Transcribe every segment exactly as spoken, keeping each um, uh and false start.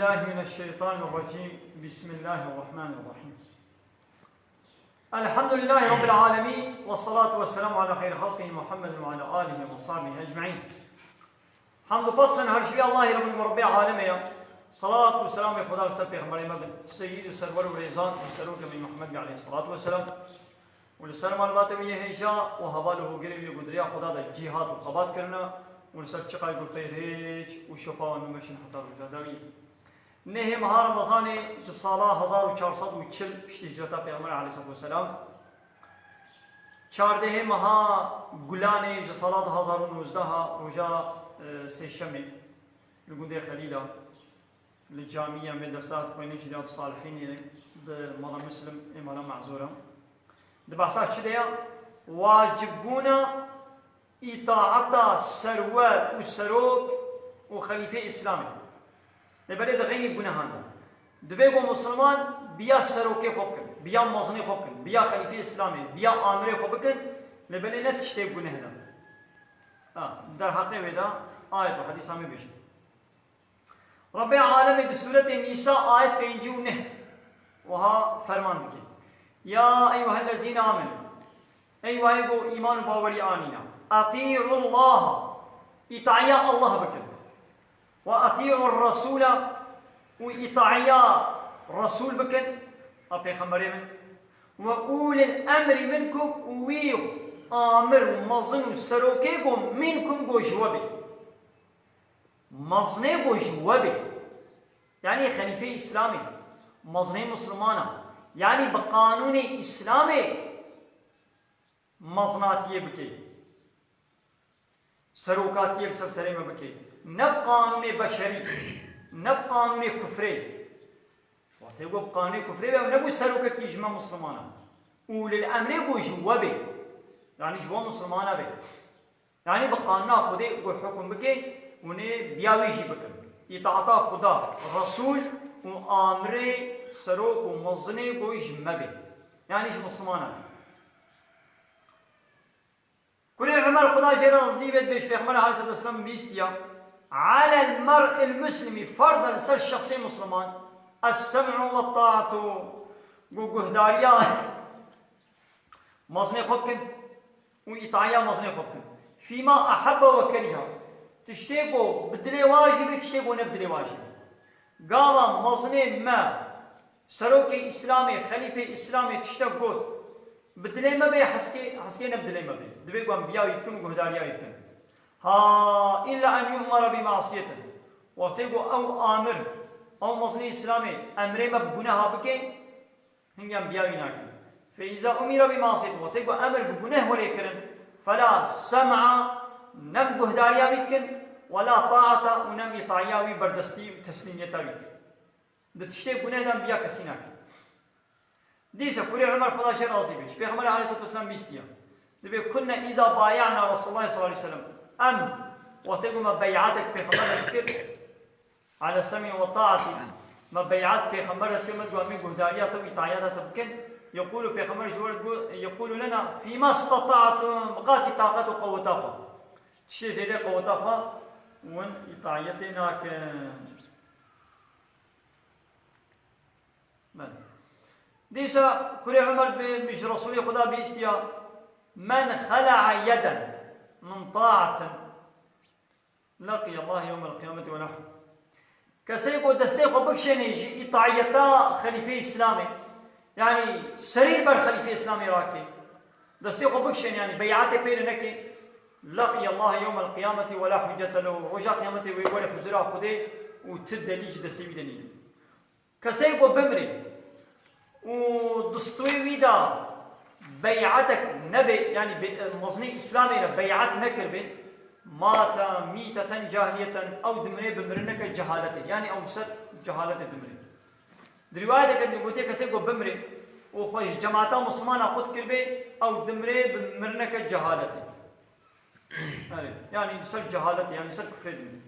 بالله من الشيطان الرجيم. بسم الله الرحمن الرحيم. الحمد لله رب العالمين، والصلاة والسلام على خير خلقه محمد وعلى آله وصحبه أجمعين. Hamd û pes çend her ji vî Allahê Rebbî Murebbê alemê ye. Salat û selamê Xweda li ser Pêxemberê me bin, Seyyid û Serwer û Rêzan û Serokê me Muhammed aleyhi salatu ve selam. Û li ser malbatê wî yê hêja û heval û hogirê wî yê ku di riya Xweda de cîhat û xebat kirine û li ser çiqay ku pêrêç û şopa wan bimeşin heta roja dawî. Nehê meha Remezanê ji sala hezar û çar sed û çil piştî hicreta Pêxemberê aleyhissalatu vesselam, çardehê meha Gulanê ji sala du hazar û nozdeh roja, e, sêşemê li gundê Xelîla, li camî em ê dersa dixwînin jî Riyadus Salihînê bi mala Muslim ê mala mezûr e. Di behsa çi de ya? Wacibbûna îtaeta serwer û serok û xelîfê Îslamê. Lê belê di xeynî gunehan de. Divê ku Misliman biya serokê xwe bikin, biya mezinê xwe bikin, biya xelîfê Îslamê, biya amirê xwe bikin, lê belê ne tiştê guneh de. Ha, derheqê wê de ayet û hedîsa me bêjin. Rebbê alemê di sûretê Nîsa ayet pêncî û neh wiha ferman dike. Ya eyyuhellezîne amenu. Ey wayê ku îman û bawerî anîne. Etî'ullaha. Îtaiya Allah bikin. Ve etî'ur resûle. Û îtaiya Resûl bikin. A Pêxemberê min. Ve ulil emri minkum. Û wî amir û mezin û serokê ku minkum ku ji we bê. Mezinê ku ji we bê, yanî xelîfeyê Îslamê, mezinê Mislimana, yanî bi qanûnê Îslamê mezinatiyê bikê, serokatiyê li ser serê me bikê, ne bi qanûnê beşerî, ne bi qanûnê kufrê. Wextê ku bi qanûnê kufrê be, ew nebû serokekî ji me Mislimana. Ulil emrê ku ji we bê, yanî ji we Mislimana bê. Yanî bi qanûna Xwedê ku hukm bike, hûn ê biya wî jî bikin. Îtaeta Xuda, Resûl û amirê serok û mezinê ku ji me bê. Yanî ji Mislimana bê. Kurê Umer Xuda jê re razî bê dibêj, Pêxember aleyhisselatu vesselam bîstiya, alel mer'il muslimi, ferz e li ser şexsê Misliman, es-sem'u ve ta'atu, ku guhdariya mezinê xwe bikin û îtaiya mezinê xwe bikin. Fîma ehebbe ve kerîha. Tiştê ku bi dilê wa jî bê, tiştê ku ne bi dilê wa jî bê. Gava mezinê me, serokê Îslamê, xelîfê Îslamê tiştek got, bi dilê me bê, heskê, heskê ne bi dilê me bê. Divê ku em biya wî bikin û guhdariya wî bikin. Ha, illa en yu'mara bi masiyetin. Wextê ku ew amir, ew mezinê Îslamê emrê me bi guneha bike, Hingê em biya wî nakin. Fe îza umîra bi masîyetin, wextê ku emir bi guneh were kirin, fela sem'a, ne bi guhdariya wî dikin, wela taata û ne bi îtaiya wî, berdestî û teslîmiyeta wî dikin. Di tiştê guneh de em biya kesî nakin. Dîsa kurê Umer Xuda jê razî be, ji Pêxemberê aleyhisselatu vesselam bîstiya. Dibê, kunna îza bayana Resulullah sallallahu aleyhi ve sellem. Em, wextê ku me bey'atek Pêxember re dikir, Ala sem'i ve taati. Me bey'at Pêxember re dikir, me digot, em ê guhdariya te û îtaiyeta te bikin. Yequlu, Pêxember ji we re digot, yequlu lena, fîma istata'tum, bi qasî taqet û qeweta xwe. Tiştê zêde qeweta xwe, hûn îtaiyetê nakin. Belê. Dîsa kurê Umer bi, bi ji Resulê Xuda bihîstiya, men xela'a yeden min taatin, Leqiyallah yewmel qiyameti ve nahw. Kesê ku destê xwe bikişênê ji îtaiyeta Xelîfê Îslamê, yanî serî li ber Xelîfê Îslamê rake, destê xwe bikişênê, yanî beyatê pê re neke, leqiyallah yewmel qiyameti ve la huccete lehu. Roja qiyametê wê were huzura Xwedê û ti delîl ji destê wî de nîne. Kesê ku bimrê û distwê wî de bey'atek nebê, yanî be-, mezinê Îslamê re bey'at nekiribê, mata mîteten cahiliyeten, ew dimrê bi mirineke cehaletê. Yanî ew ser cehaletê dimrê. Di rîwayeteke din gotiye kesê ku bimrê û xwe ji cemata Mislimana qut kiribê, ew dimrê bi mirineke cehaletê. Erê, yanî li ser cehaletê, yanî li ser kufrê dimîne.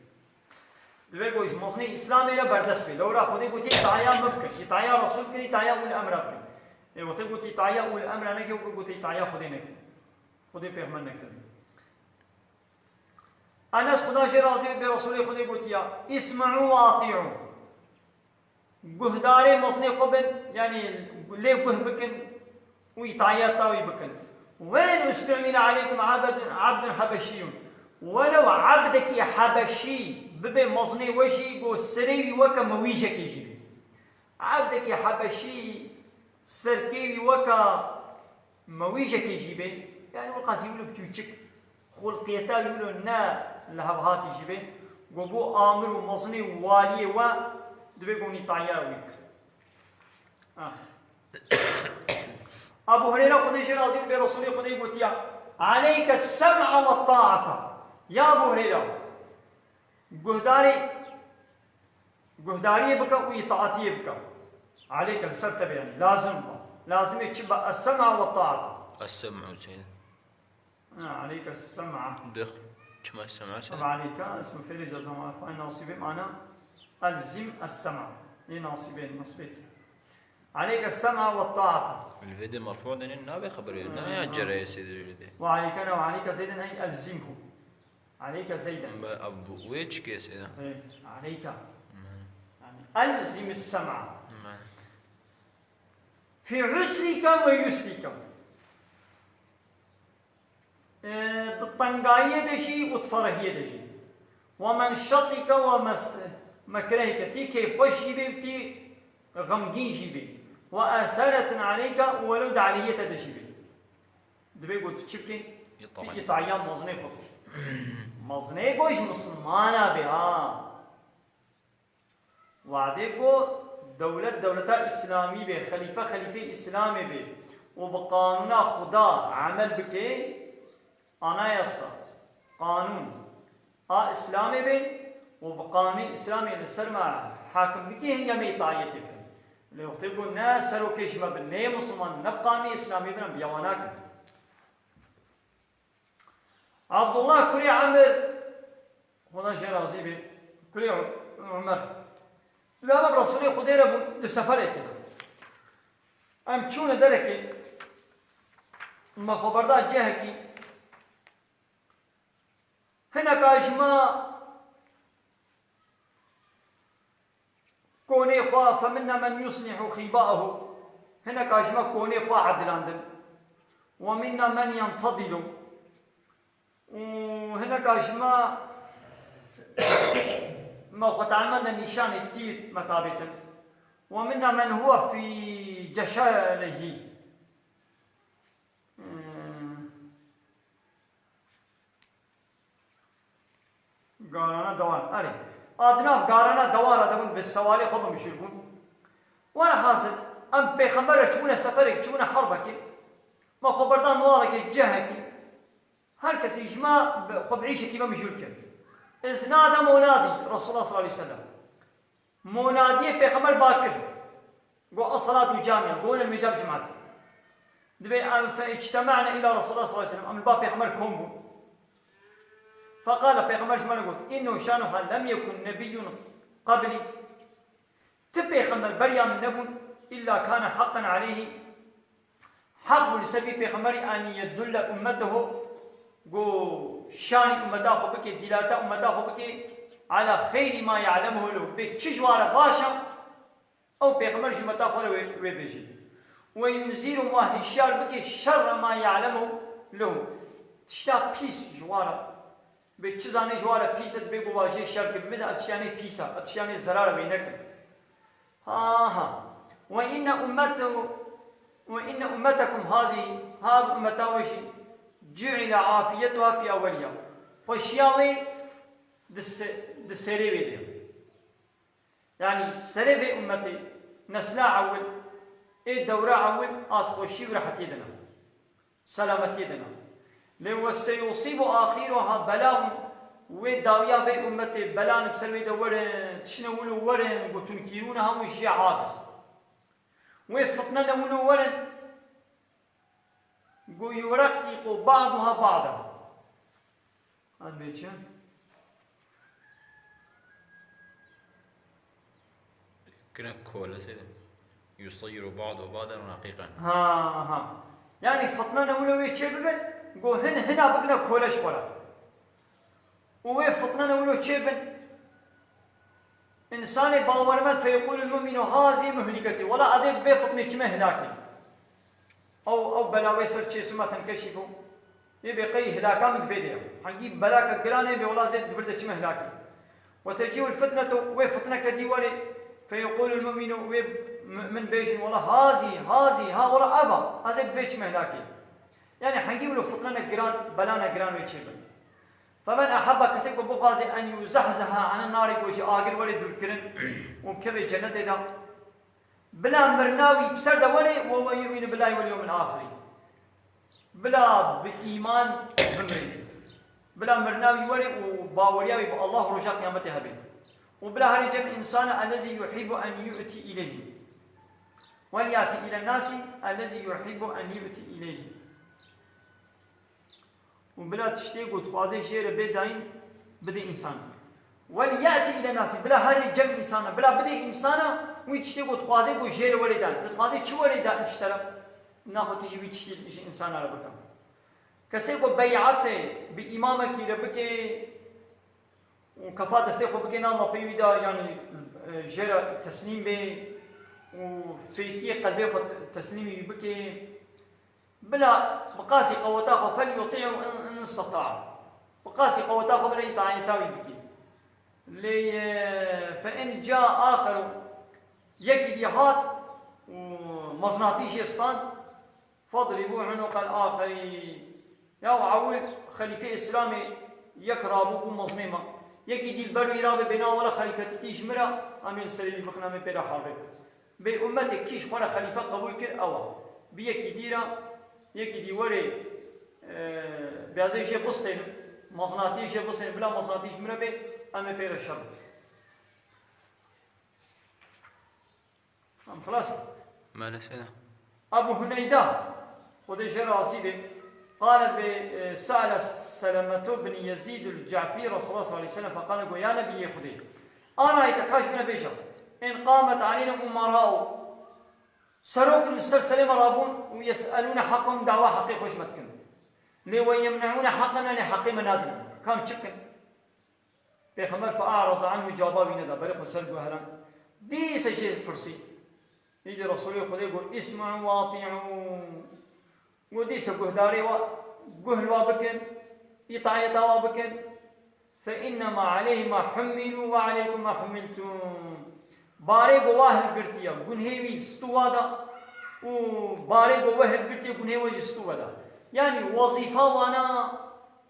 Divê ku ji mezinê Îslamê re berdest bê. Lewra Xwedê gotiye, îtaya min bikin, îtaya Resul bikin, îtaya ul emra bikin. Ê, wextê gotiye îtaya ul emra neke, weke gotiye îtaya Xwedê neke. Xwedê pêxember nekirine. Enes, Xuda jê razî be, Resulê Xwedê gotiya, isma'u ve ati'u. guhdarê mezinê xwe bin, yanî lê guh bikin û îtayeta wî bikin. Welew istu'mile aleykum abd-, abdun habeşiyun. Welew ebdekî habeşî bibe mezinê we jî, go serê wî weke mewîjekê jî be. Ebdekî habeşî serkê wî weke mewîjekê jî be, yanî weka zî wilo biçûçik, xulqiyeta wî wilo ne li hev hatî jî be, go bo amir û mezinê û waliyê we dibe go nîtaya wî bike. Ah. Abu Hureyre Xwedê jê razî bû, bê Resulê Xwedê gotiya, "Aleyke sem'a ve ta'ata." Ya Abu Hureyre, guhdarê, guhdariyê bike û îtaatiyê bike. Aleyke li ser te be, yanî lazim be. Lazimê çi be? Es-sem'a ve ta'ata. Es-sem'u seyîd. Ha, aleyke sem'a. Bix, çima sem'a seyîd? Tabi aleyke, ismu fiilê cezam, nasibê mana. Elzim es-sem'a. Yê nasibê, nasibê dike. Aleyke sem'a ve ta'ata. Li vê de merfu denin nabe xeberê, ne ya cereye seyîd li de. Ve aleyke ne ve aleyke zeyden ey elzimhu. Aleyke zeyden. Be, ab, wê çi kesê de? Aleyke. Yani, elzim sem'a. Fi usrike ve yusrike. E, di tengayiyê de jî û di ferehiyê de jî. Ve menşetike ve mes-, mekrehike. Tî kêfxweş jî bê û tî xemgîn jî bê. Ve eseretin aleyke û welew di aliyê te de jî bê. Dibê ku tu çi bikî? Îtaî. Tu îtaiya mezinê xwe bikî. Mezinê ku ji misilmana bê, ha. Wadê ku dewlet dewleta îslamî bê, xelîfe xelîfê îslamê bê û bi qanûna Xuda emel bike, anayasa, qanûn a îslamê bê û bi qanûnê îslamê li ser me hakim bike, hinga me îtaiyetê bikin. Lê wextê ku ne serokê ji me bin, ne yê misilman, ne bi qanûnê îslamê bin, em bi yawa nakin. Abdullah kurê Emir, Xuda jê razî be, kurê Umer. Li hember Resulê Xwedê re bûn, di seferekê de. Em çûne derekê, me xwe berda cihekî. Hineka ji me konê xwe, feminna men yuslihu xîba'ahu. Hineka ji me konê xwe edilandin. Ve minna men yentadilu. Û hineka ji me, me xwe te'emeden nîşanê tîr me tabêtin. Ve minna men huwe fî ceşalihî. Hmm. Garana dewar. Erê. A di nav garana dewara de bûn, bi sewalê xwe bi mijûl bûn. Welhasil, em pêxember re çibûne seferek, çibûne herbekê. Me xwe berdan warekê, cihekî. Her kesî ji me bi, xwe bi îşekî ve mijûl kir. Îzna da monadî, Resulullah sallallahu aleyhi ve sellem. Monadiyê pêxember ba kir. Got, "Es-salatu camia", got, "Nimêja bi cimatî." Dibê em fe ictema'ne ila Resulullah sallallahu aleyhi ve sellem. Em li ba pêxember kom bûn. Feqale, pêxember ji me re got, "Innehu şanuha lem yekun nebiyyun qabli." Ti pêxember beriya min nebûn, illa kana haqqan aleyhi. Heq bû li ser vî pêxemberî, en yedulle ummetehu, ku şanî ummeta xwe bike, dîlata ummeta xwe bike, ala xeyrî ma ya'lemuhu lehu, bê çi ji wan re baş e, ew pêxember ji ummeta xwe re wê, wê bêje. Ve yunzirhum, wan hişyar bike, şerre ma ya'lemuhu lehu, tişta pîs ji wan re. Bê çi zanê ji wan re pîs e, dibê ku wan jê şer kir, bibê ev tiştê yanê pîs e, ev tiştê yanê zerar e, wê nekin. Ha, ha. Ve inne ummetu-, ve inne ummetekum hazihi, ha, ev ummeta we jî, cu'ile afiyetuha fî ewweliha. Xweşiya wê di se-, di serê wê de. Yanî serê vê ummetê, nesla ewil, ê dewra ewil, a di xweşî û rehetiyê de ne. Selametiyê de ne. Lê ve seyusîbu axiruha belaun, wê dawiya vê ummetê belan bi ser wê de werin, tiştine wilo werin, gotin kîrûne hemû jê aciz. Wê fitnene wilo werin, go yureqîqu ba'duha ba'da. Em bê çi? Kirin kole seyde. Yusayyiru ba'du ba'den raqiqan. Ha, ha. Yani fitnene wilo wê çê bibin, go hin hina bikine kole ji xwe re. Û wê fitnene wilo çê bin, Însanê bawermend, feyeqûlul mu'minu hâzî muhliketî. Wela ez ê bi vê fitnê çime hilakê. Ew, ew bela wê ser çêsima tenkeşî bû. Yê bê qey hilaka min di vê de ye. Hengî belaka giran ê bê, wela ez ê di vir de çime hilakê. Ve tecîul fitnetu, wê fitneke dî werê. Feyeqûlul mu'minu, wê mu'min bêjin, wela hâzî, hâzî, ha wela ev a. Ez ê bi vê çime hilakê. Yani hengî wilo fitnene giran, belane giran wê çêbin. Femen ehabba, kesê ku bixwaze en yuzehzeha anin nari, ku ji agir were dûrkirin û keve cennetê de, bila mirina wî bi ser de were, we we yu'minu billahi wal yawmil ahiri. Bila bi îman bimrê. Bila mirina wî were û baweriya wî bi Allah û roja qiyametê hebe. Û bila herê cem însana ellezî yuhibbu en yu'ti ileyhi. Wel yati ile nasi ellezî yuhibbu en yu'ti ileyhi. Û bila tiştê ku dixwaze jê re bê dayîn, bidê însan. Wel yati ile nasi, bila herê cem însana, bila bidê însana wî tiştê ku dixwaze ku jê re werê dayîn. Tu dixwaze çi werê dayîn ji te re? Naxwe tu jî wî tiştî ji însana re bike. Kesê ku beyatê bi îmamekî re bike û kefa destê xwe bike nav mapeyê wî de, yanî, e, jê re teslîm bê û fêkiyê qelbê xwe te-, teslîmî wî bike. Bila bi qasî qeweta xwe, "Fel yuti'u in, in isteta'a." Bi qasî qeweta xwe bila îtaeta wî bikî. Lê, e, "Fe in ca axeru", yekî dî hat û meznatî jê stand, "Fadribû unuqel axerî." Ya ewil xelîfê Îslamê yek rabû bû mezinê me. Yekî dî li ber wî rabe bêna wela xelîfetî tî ji min re, em ê li serê wî bixin, em ê pê re harbe. Bê ummetê kî ji xwe re xelîfe qebûl kir, ew e. Bi yekî dî re, yekî dî werê, e, bêazê jê bistênim, mezinatiyê jê bistênim, bila mezinatî ji min re bê, em ê pê re şer bikin. Em xilas in. Maalesef. Ebu Huneyda, Xwedê jê razî be, qale be, e, se'le Selemetu bin Yezîd el-Ce'fî Resulullah sallallahu aleyhi ve sellem, feqale, got, "Ya Nebiyê Xwedê, arayte, ka ji min re bêje, in qamet aleyna umera'u, serok li ser serê me rabûn û yes'elûne haqqahum, dawa heqê xwe ji me dikin. Lê we yemne'ûne haqqena, lê heqê me nadin. Ka em çi bikin?" Pêxember fe'araza anhu, caba wî neda, berê xwe ser guheran. Dîse jê pirsî. Îdî Resulê Xwedê got, "Îsme'û ve atî'û." Got, "Dîse guhdarê wa, guh li wa bikin, îtaeta wa bikin. Fe innema aleyhi ma hummilû ve aleykum ma hummiltum." Barê ku wa hilgirtiye, gunhê wî stû wa da û barê ku we hilgirtiye, gunhê we jî stû we da. Yanî wezîfa wana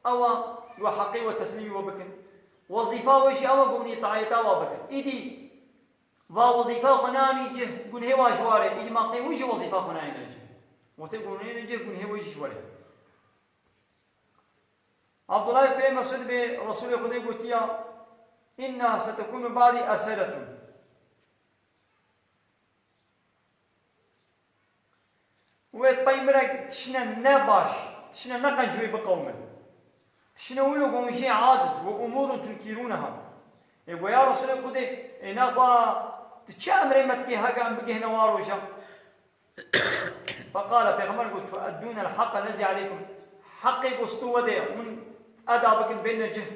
ew e, we heqê we teslîmî we bikin. Wezîfa we jî ew e ku hûn îtaeta wa bikin. Îdî va wezîfa xwe nanî cih, gunhê wa ji wa re, îdî ma qey wî jî wezîfa xwe nayêne cih. Wextê ku hûn nayêne cih, gunhê we jî ji we re. Abdullah pê Mesud bê Resulê Xwedê gotiya, "Inna setekunu ba'dî eseretun." Wê pey min re tiştine ne baş, tiştine ne qenc wê biqewime. Tiştine wilo ku hûn jê aciz, "Ve umurun tunkirûneha." Ê go ya Resulê Xwedê, ê naxwa tu çi emrê me dikê heke em bigihine wa roja? Feqale, Pêxember got, "Tueddûnel haqqa lezî aleykum." Heqê ku stû we de ye, hûn eda bikin, bêne cih.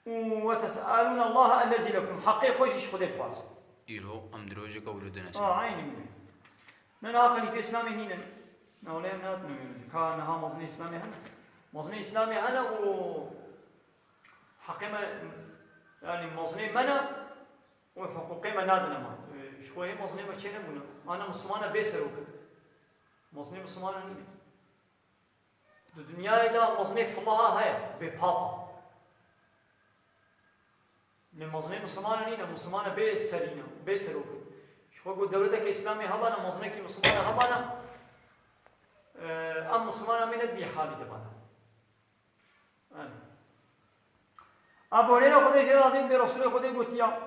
Û "Ve tes'elûne Allahe ellezî lekum." Heqê xwe jî ji Xwedê bixwazin. Îro em di rojeka wilo dine ser. Ha, eynî wilo. Ne niha xelîfê Îslamê nîne. Ne wele em nehatine wê rojê. Ka niha mezinê Îslamê hene. Mezinê Îslamê hene û heqê me, yanî mezinê me ne û hiqûqê me nadine me. Ji xwe hê mezinê me çênebûne. Ma ne Mislimane bê serok in. Mezinê Mislimane nîne. Di dinyayê de mezinê filaha heye, bê papa. Lê mezinê Mislimane nîne, Mislimane bê serîne, bê serok in. Ji xwe ku dewleteke Îslamê hebana, mezinekî Mislimane hebana, e, em Mislimana me ne di vî halî de bana. Yanî. Ebu Hureyre Xwedê jê razî be, Resulê Xwedê gotiya,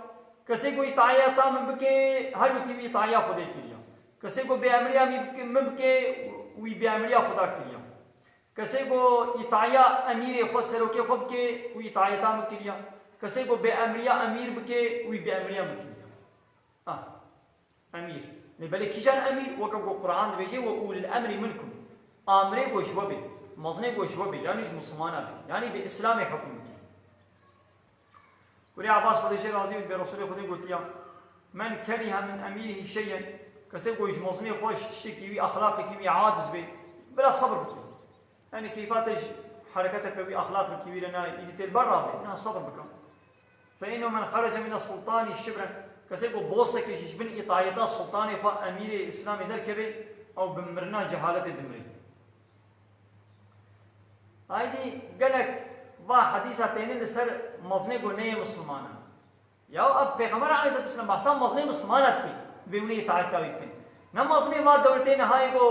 "Kesê ku îtaeta min bike, her wekî wî îtaya Xwedê kiriya. Kesê ku bêemriya min bike, min bike, wî bêemriya Xweda kiriya. Kesê ku îtaya emîrê xwe, serokê xwe bike, wî îtaeta min kiriya. Kesê ku bêemriya emîr bike, wî bêemriya min kiriya." Ah. Emîr. Lê belê kîjan emîr? Weke ku Quran dibêje, "Ve ulil emri minkum." Amirê ku ji we bê, mezinê ku ji we bê, yanî ji Mislimana bê, yanî bi Îslamê hukm bike. Birê Abbas Xwedê jê razî bî, bê Resulê Xwedê gotiya, "Men keriha min emîrihî şeyen", kesê ku ji mezinê xwe ji tiştekî wî, exlaqekî wî aciz bê, bila sebir bike. Yanî keyfa te ji hereketeke wî, exlaqekî wî re nayê, îdî tê li ber rabê, niha sebir bike. "Fe innehu men xerece mine sultanî şibren", kesê ku bostekê jî ji bin îtaîeta sultanê xwe, emîrê Îslamê derkeve, ew bi mirina cehaletê dimire. Aydî gelek va hedîsa têne li ser mezinê ku neyê Misliman e. Ya ev Pêxember aleyhisselatu vesselam behsa mezinê Mislimana dike, dibê hûn ê îtaeta wî bikin. Ne mezinê va dewletê nihayê ku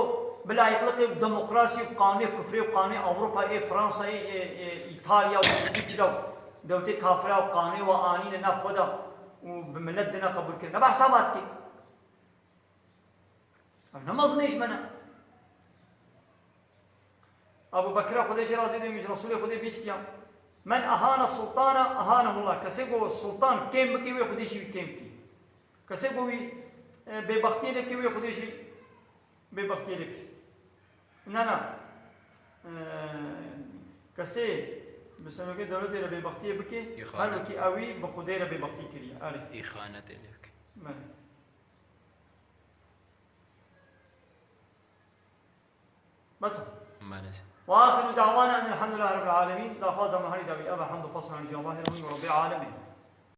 bi layîqliqê û demokrasî û qanûnê kufrê û qanûnê Ewropayê, Fransayê, ê, ê, Îtalya û Îsviçre û dewletê kafira û qanûnê wa anîne nav xwe de û bi milet dine qebûlkirin. Ne behsa va dike. Ev ne mezinê ji me ne. Abu Bekra Xwedê jê razî bê, min ji Resulê Xwedê bihîstiya. "Men ehane sultana, ehane Allah." Kesê ku sultan kêm bike, wê Xwedê jî wî kêm bike. Kesê ku wî, e, bêbextiyê lê bike, wê Xwedê jî bêbextiyê lê bike. Ne, ne. E, kesê bi semekê dewletê re bêbextiyê bike, Îxanet. Her wekî ewî bi Xwedê re bêbextî kiriye. Erê. Îxanetê lê bike. Belê. Bes. Maalesef. Ve ahiru da'wana enel hamdülillahi rabbil alemin. Daxwaza me herî dawî ev e, hamd û pesnan ji Allahê re hûn Rabbê alemê.